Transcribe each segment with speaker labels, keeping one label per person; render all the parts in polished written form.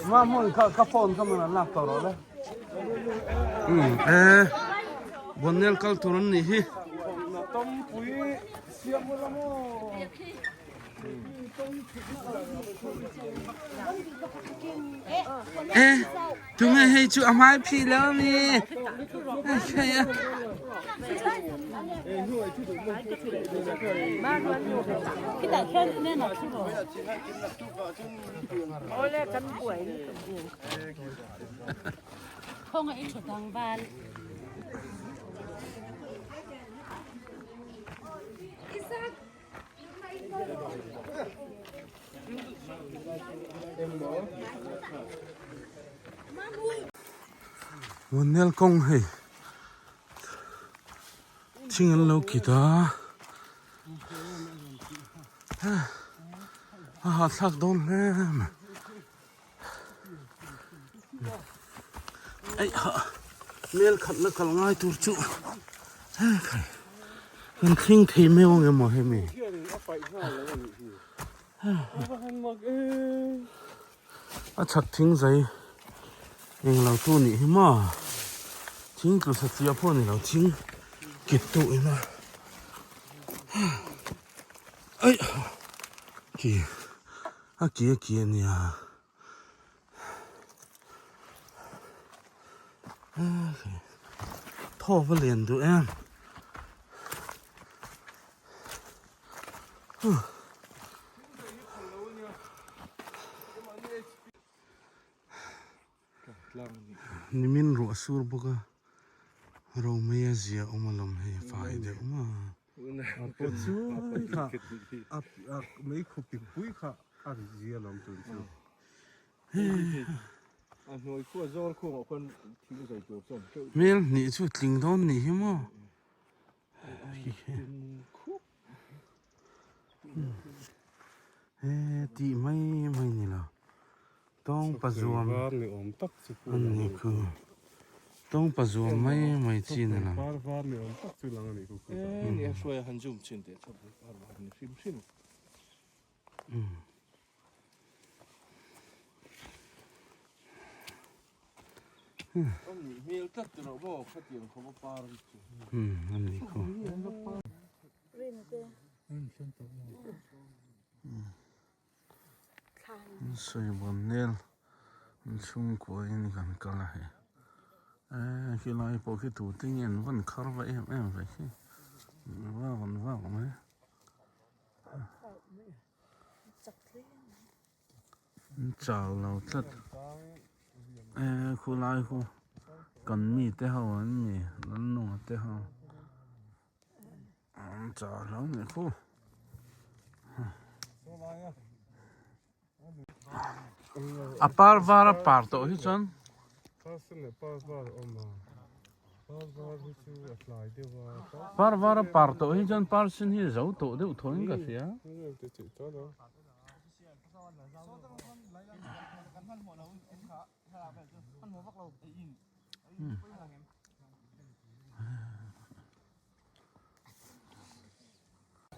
Speaker 1: Ma hmun kha ka phone kha min an lak tawh rawh le. Um e Buannel kal tur an nih hi. E tunge hei chu a hmai phih lo mi. Hei a. Buannel kawng hei thing an lo kit a a hahthlak dawn hle mai Eih ha mel khat la kal ngai tur chu hekhai kan thleng thei mai ang emaw hemi a chhak thing zai englo tu nih hi maw thing tlu satliah pawh ni lo thing kit tu ina eih ki. A ki a ki a nia. Thaw va lian duh em. Nimin ruah sur bawk a Romei a zia awm alawm hei fai deuh maw. Hmel hnih chu tling dawn nih hi maw he tih mai mai ni lo tawng pazuam an ni khu tawng pazuam mai mai chi ni lo. Sawibuannel chhungkua in kan kal a hei eee khilai pawh khi tute nge an van khar va em em ve khi vak an vak mai an chau lo tlat eee khulai khu kan mite ho an ni Lalnunga te ho. An chah hlauh nih khu. A par var a par tawh hi chuan. Par var a par tawh hi chuan par sen hi zo tawh deuh thaw in ka hria.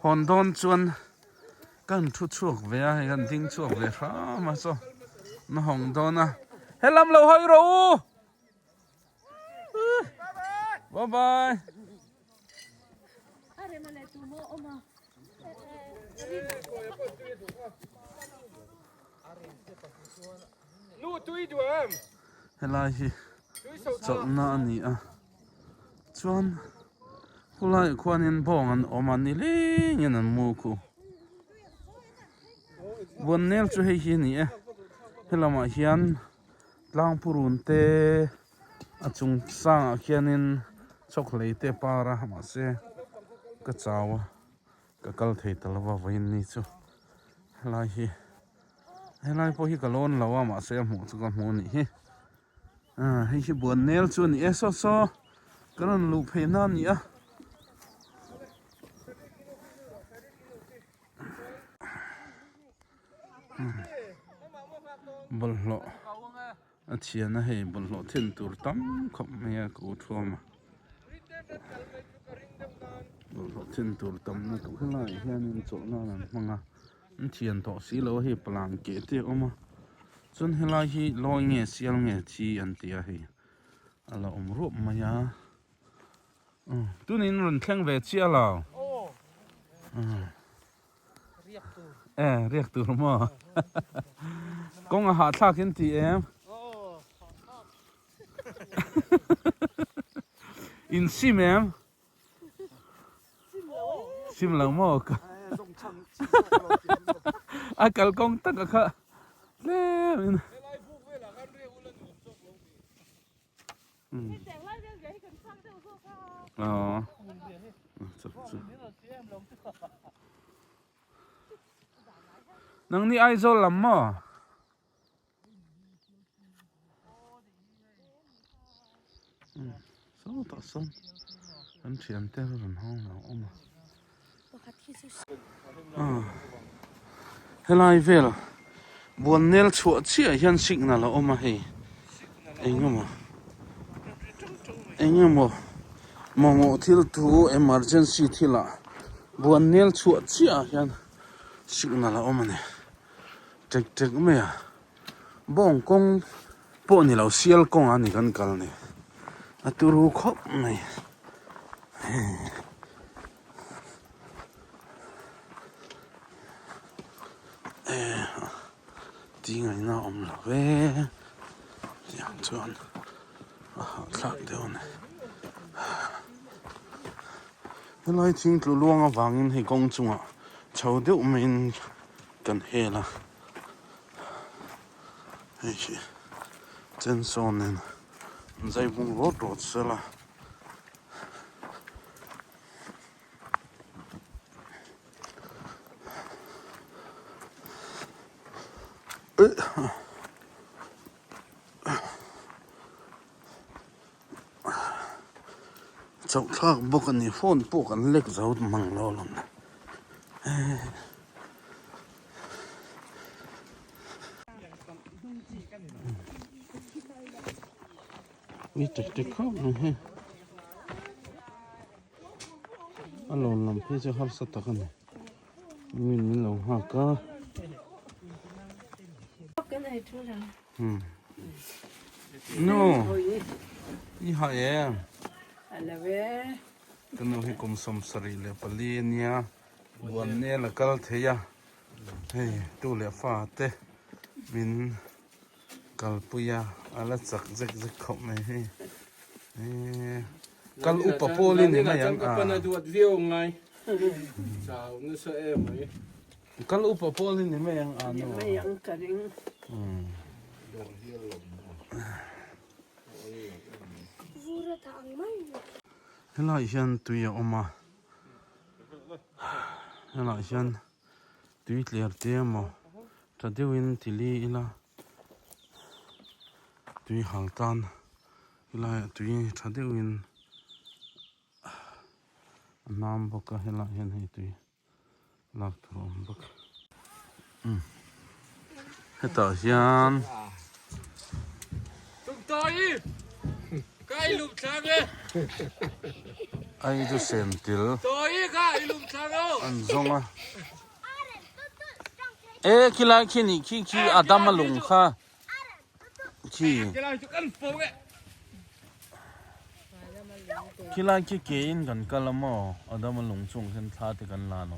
Speaker 1: Hawn dawn chuan kan thu chhuak ve a hei kan ding chhuak ve hram a saw na hawng dawn a helam lo hawi rawh u bye bye. Helai hi chawlhna a ni a chuan khulaiah khuanin bawng an awm a nilengin an mu khu buannel chu hei hi a ni e helamah hian tlangpurun te a chung sangah khianin chawkhlei te a par a mahse ka chau a. Ka kal thei ta lova vawiin ni chu helai hi helai pawh hi ka lawn lo a mahse a hmuh chu ka hmu a nih hi ah hei hi buannel chu a ni e saw saw ka rawn luh phei na a ni a bawlhhlawh a thian a hei bawlhhlawh then tur tam khawp mai a ko thuam a. Bawlhhlawh then tur tam lutuk helaiah hianin chawlh nan an hmang a an thian tawh si lo a hei palang keh te a awm a. Chuan helai hi lawi nge sial nge thi an ti a hei a la awm ruap mai a tunin rawn thleng ve chiah lo e riak tur maw kawng a hahthlak in ti em in sim em Sim lo maw ka a kalkawng tak a kha tlem in aw nangni Aizawl lam maw? Sawtah sawn kan thiante rawn hawng lo awm a helai vel buan nel chhuah chiah hian signal a awm a hei engemaw engemaw mamawh thil thu emergency thil ah buan nel chhuah chiah ah hian signal a awm a ni. Tek tek mai a bawng kawng pawh ni lo sial kawng a ni kan kal ni a turu khawp mai e ti ngaihna a awm lo ve tiang chuan a hahthlak deuh a ni helai thing tlu luang avangin hei kawng chungah chho deuh maiin. Kan hel a, hei hi chainsaw nen an zai bung rawt rawt sel a. Chauh thlak bawk a ni phone pawh kan lek zo mang lo lang ui tek tek khawp mai hei a lawn lam phei chu harsa tak a ni min min lo nghak a. Nu i ha em? Ka nu hi kum 74 a nia, buan nel a kal thei a, hei tu leh fa te min kalpui a, a la chak zek zek khawp mai hei. Kal upa pawl i ni mai ang a. Kal upa pawl hi ni mai ang a nu. Mai ang ka ring. Helai hian tui a awm a, helai hian tui tler te emaw tha deuhin ti li ila tui hal tan helaiah tui tha deuhin a nam bawk a helaiah hian hei tui. lak tur a awm bawk hetah hian ai chu sem til an zawng a e khilai khi nih khi khi a dam a lung kha Khi khilai khi ke in kan kal a maw Adama lung chung hian thla te kan la lo.